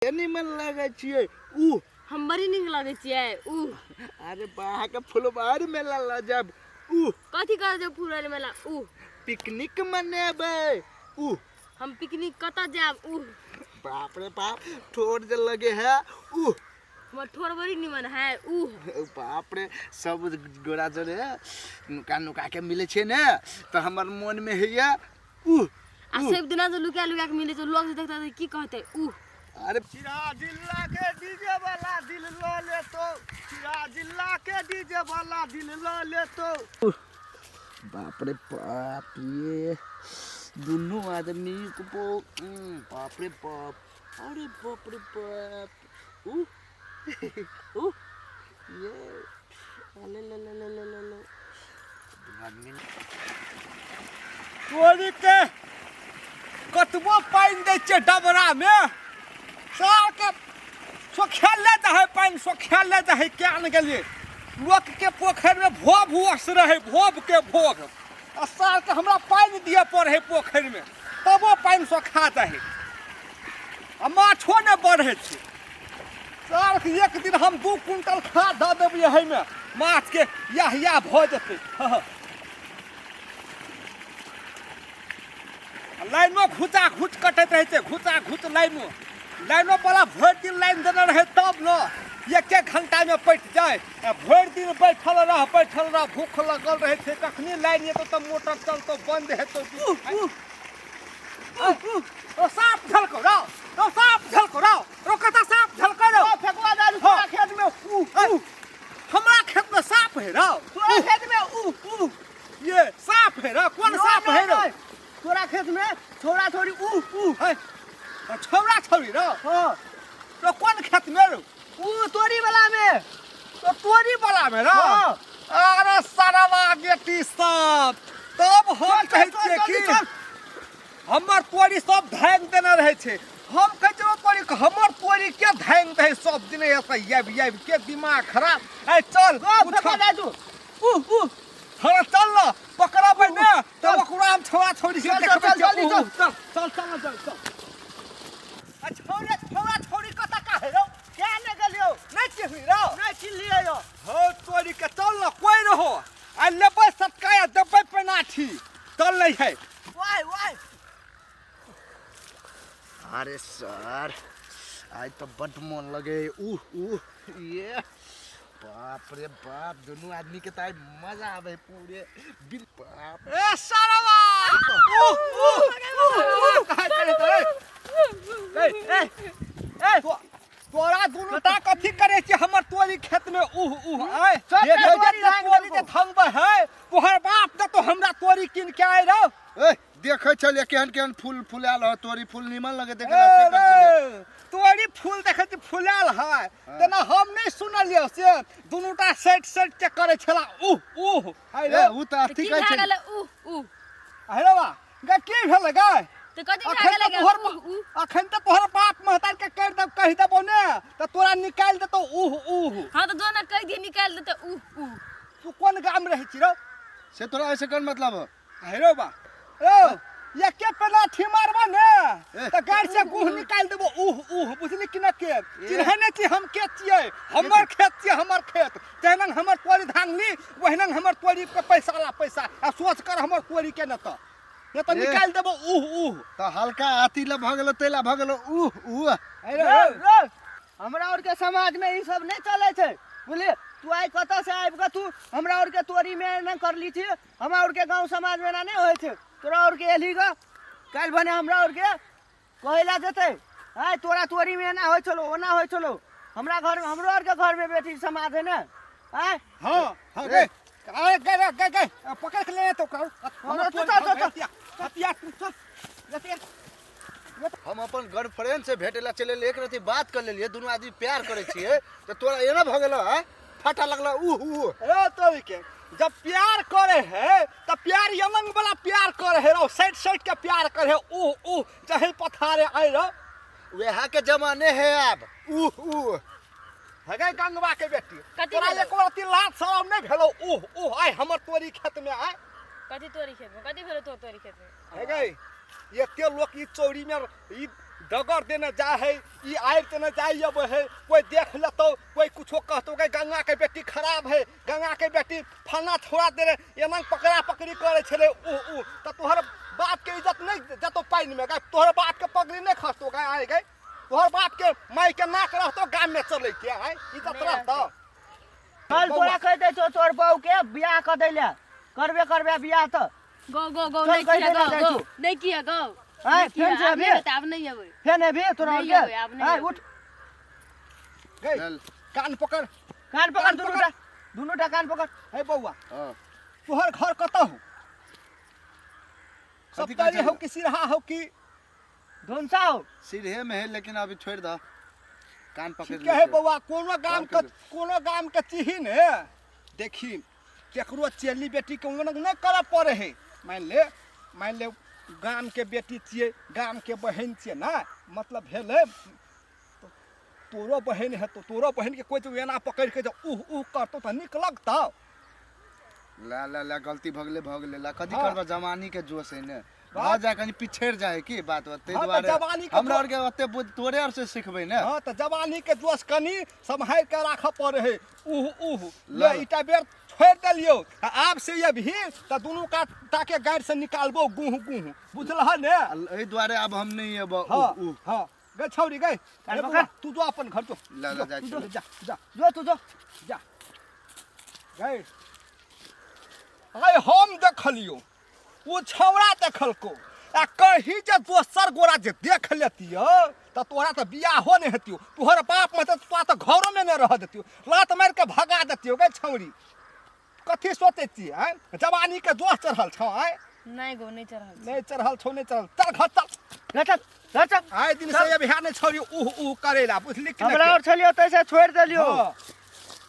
निमन लगै छियै उ। हम बड़ी नीक लगै छियै उ। अरे बा के फुलवारी मेला लऽ जायब उ। कथी करऽ जेब फुलवारी मेला उ? पिकनिक मनेबै उ। हम पिकनिक कतऽ जायब उ? बाप रे बाप, ठोर जे लगे है उ। हमर ठोर बड़ी निमन है उ। बाप रे, सब गोरा जोरे नुका नुका के मिलै छै ने तऽ हमर मोन में होइया उ। आ सब दिना जे लुका लुका के मिलै छै, लोग जे देखतै तऽ की कहतै उ? अरे चिरा जिला के डीजे वाला दिल ल लेतो, चिरा जिला के डीजे वाला दिल ल लेतो। बाप रे बाप, ये दुनू आदमी को बाप रे बाप, अरे बाप रे बाप, उ उ ये ले ले ले ले ले ले ले दुनू आदमी तोरी के कतबो पानि दै छियै डबरामे, सालके सोखेले जाइ पानि, सोखेले जाइ। किया ने गेलियै? लोकके पोखरिमे भोग भोस रहै, भोगके भोग, आ सालके हमरा पानि दिअ पड़ै हइ पोखरिमे, तबो पानि सोखा जाइ आ माछो नहि बढ़ै छै। सालके एक दिन हम 2 क्विंटल खाद दऽ देबै एहिमे, माछके इएह इएह भऽ जेतै। हँ, लाइनो घुचा घुच कटैत रहै छै, घुचा घुच। लाइनो लाइनो वाला भरि दिन लाइन देने रहै तब ने एक एक घंटामे पटि जाय। आ भरि दिन बैठल रह, बैठल रह, भूख लगल रहै छै, कखनी लाइन एतौ तऽ मोटर चलतौ, बंद हेतौ। ओ साँप झलको रौ, ओ साँप झलको रौ, रो कतऽ साँप झलकै रौ? फेकुआ दारू तोरा खेत में उ उ हमरा खेत में साँप है रौ? तोरा खेत में उ उ। ये साँप है रौ? कोन साँप है रौ? तोरा खेत में छौड़ा छौड़ी उ उ है छौड़ा छौड़ी रौ? हाँ। तो कोन खेत में रौ? उ तोरी वाला में। तो तोरी वाला में रौ? हाँ। अरे सरवा बेटी सब, तब हम चल, कहै चल, छियै जल्दी कि चल। हमर तोरी सब धांगि देने रहै छै। हम कहै छियै तोरी, हमर तोरी के धांगि दै सब दिन ऐसा याबि याबि के, दिमाग खराब। आइ चल। गप फेंका दाजू उ उ। हँ चल न, पकड़बै ने तब चल। ओकरा हम छौड़ा छौड़ी से चल, चल, देखबै चल, छियै। जल्दी उ, चल। चल चल चल चल चल। आ छौड़ा छौड़ा छौड़ी कतऽ का है रौ? क्या ने गेलियो? नहि चिन्हबी रौ? नहीं चिन्हलियै यौ। हौ तोरी के, चल न, कोइ रहो, आइ लेबै सटका आ देबै पेनाठी। चल नहि है। वाह वाह। अरे सर, आइ तऽ बड्ड मोन लगे उह उह ये। बाप रे बाप, दुनू आदमी के तऽ आइ मजा आबे पूरे बिल। बाप ए सरवा, उह उह उह कहै छै रे। ए ए ए, तोरा दुनू टा कथी करे छी हमर तोरी खेत में उह उह? आय सब ये तोरी जे लाइन तोरी जे देलकौ। थंगबै है, तोहर बाप दे तो हमरा तोरी कीन के आय रौ। ए देखै छलियै केहन केहन फूल फुलायल ह, तोरी फूल निमन लगे देखे। ए रे, तोरी फूल देखै छी फुलायल है, तेना हम नहि सुनलियौ से दुनू टा सेट सेट के करे छला उह उह। हाय ए रे। उ तऽ अथी की कहै भए छै। गेलै उ उ? हे बा गे, की भेलै गे? तऽ कथी भए अखन गेलै तऽ गे तोहर उ उ? अखन तऽ तोहर बाप महतार के कहि देब, कहि देबौ ने तऽ तोरा निकालि देतौ उह उह। हाँ तऽ जो ने कहि दिए, निकालि देतै उ उ। तू कोन गाम रहै छी रौ? से तोरा ऐसे कोन मतलब हो? हे रौ बा रौ, एके पेलाठी मारबा ने ए। तऽ गाड़ से गुह निकालि देबो उह उह, बुझली कि न? के चिन्है नहि छी हम के छियै? हमर खेत छियै, हमर खेत। जहन हमर तोरी धांगली ओहिना हमर तोरी के पैसा ला पैसा, आ सोच कर हमर तोरी के, न तऽ न तऽ ए। निकालि देबो उह उह। तऽ हल्का अथी ला भऽ गेलो, तै ला भऽ गेलो उह उह। हे रौ, रे, रे, हमरा और के समाज में ई सब नहीं चले छै, बुझलिए? तू आइ कतऽ से आबि कऽ तू हमरा और के तोरी में एना करली छी? हमरा और के गांव समाज में एना नहीं होइ छै। तोरा और के एलही ग, काल्हि भने हमरा और के कहै ला जेतै, आइ तोरा तोरी में एना होइ छलो, ओना होइ छलो। हमरा घर में, हमरो और के घर में बेटी समाज है ने आइ। हाँ हाँ, गे अरे गे रे, गे गे पकड़ के ले तो कर। हाँ, चल, चल, चल, चल। हतिया तू चल हतिया। हम अपन गर्लफ्रेंड से भेटे ला चले, एक रति बात कर लेलिए, दुनू आदमी प्यार करे छियै तऽ तोरा एना भऽ गेलो है, फाटा लगला उह उह। रे तोरी के, जब प्यार करे है तब प्यार यमंग वाला प्यार करे है रौ, साइड साइड के प्यार करे है उह उह जहे पथारे आइ रौ। वएह के जमाने है आब उह उह। हगे गंगवा के बेटी, कथी तोरा भेलौ? एक रति लाज शरम नहि भेलौ उह उह आइ हमर तोरी खेत में आइ? कथी तोरी खेत में? कथी भेलौ तोर तोरी खेत में? हे गई, एते लोक ई चौरी में ई डगर देने जा है, ई आबि देने जाय अबै है, कोई देख लेतौ, कोई कुछो कहतौ, गै गंगा के बेटी खराब है, गंगा के बेटी फलना छोड़ा दे रे, एना पकड़ा पकड़ी करै छलै उ उ तऽ तोहर बाप के इज्जत नहि जतौ पानि मे गै, तोहर बाप के पगड़ी नहि खसतौ गै आइ गै, तोहर बाप के माय के नाक रहतौ गाम मे चलै के आइ इज्जत नहि रहतौ। चल तोरा कहि दै छौ तोहर बहू के बियाह कऽ दै ले, करबे करबे बियाह तऽ। गो गो गो चल नहीं कहि किया देने गो जाइ गो छौ। नहीं किया गो। आँय, नहीं किया, फेन से आब नहीं अबे? होतै, आब नहीं अबै। फेन एबही तोरा नहि आओर अबै, के? आब नहि आँय, अबै। उठ। गै चल। कान पकड़, कान पकड़, कान दुनू पकड़। टा, दुनू टा कान पकड़। हे बौआ, हाँ। तोहर घर कतऽ हो? कथी सप्तरी कहै हो छै? कि सिरहा हो कि धुनसा हो? सीधे में है, लेकिन अभी छोड़ दह, कान पकड़ ठीक है बौआ, कोनो गाम के, कोनो गाम के चिही ने देखी, केकरो चेली बेटी के ओना नहि करऽ पड़े है। मानि ले, मानि ले गाम के बेटी छियै, गाम के बहिन छियै ना, मतलब भेलै तोरो बहिन हेतौ, तोरो बहिन के कोइ एना पकड़ि के जे उह उह करतौ तऽ नीक लगतौ? ला ला ला, गलती भऽ गेलै, भऽ गेलै, ला कथी हाँ। करबऽ, जवानी के जोश है ने, बात- भऽ जाय कनी पिछड़ि जाय की बात बात, ताहि हाँ, तऽ दुआरे जवानी के हमरा जोश- आरके ओते बुद्धि तोरे आर से सिखबै ने। हाँ तऽ जवानी के जोश कनी सम्हारि के राखऽ पड़े है। उह उह ला। ले ईटा बेर छोड़ि देलियौ, आ आब से अभी तऽ दुनू का ताके गाड़ि से निकालबो गुह गुह, बुझलह ने? आ एहि दुआरे आब हम नहि एबऽ। हाँ। उह उह। हाँ गै छौरी गै, कान ए पकड़। बौआ, तू जो अपन घर जो। ला, ला, जाइ तू छियौ। जो, जा जा। जो तू जो। जा गै। आइ हम देखलियौ, ओ छौड़ा देखलको, आ कही जे दोसर गोरा जे देख लेतियो तऽ तोरा तऽ बियाहो नहि हेतियो, तोहर बाप में तऽ तोरा तऽ घरोमे नहि रह देतियो, लात मारि के भगा देतियो। गै छौड़ी, कथी सोचै छियै आँय? जवानी के जोश चढ़ल छौ आँय? नहीं गो, नहीं चढ़ल छौ। नहि चढ़ल छौ, नहि चढ़ल, चल घर चल। ले चल, ले चल। आइ दिन से अभियान नहि छौड़ी उह उह करेला, बुझली कि हमरा नहि? और छलियो तैसे छोड़ि देलियो। हाँ।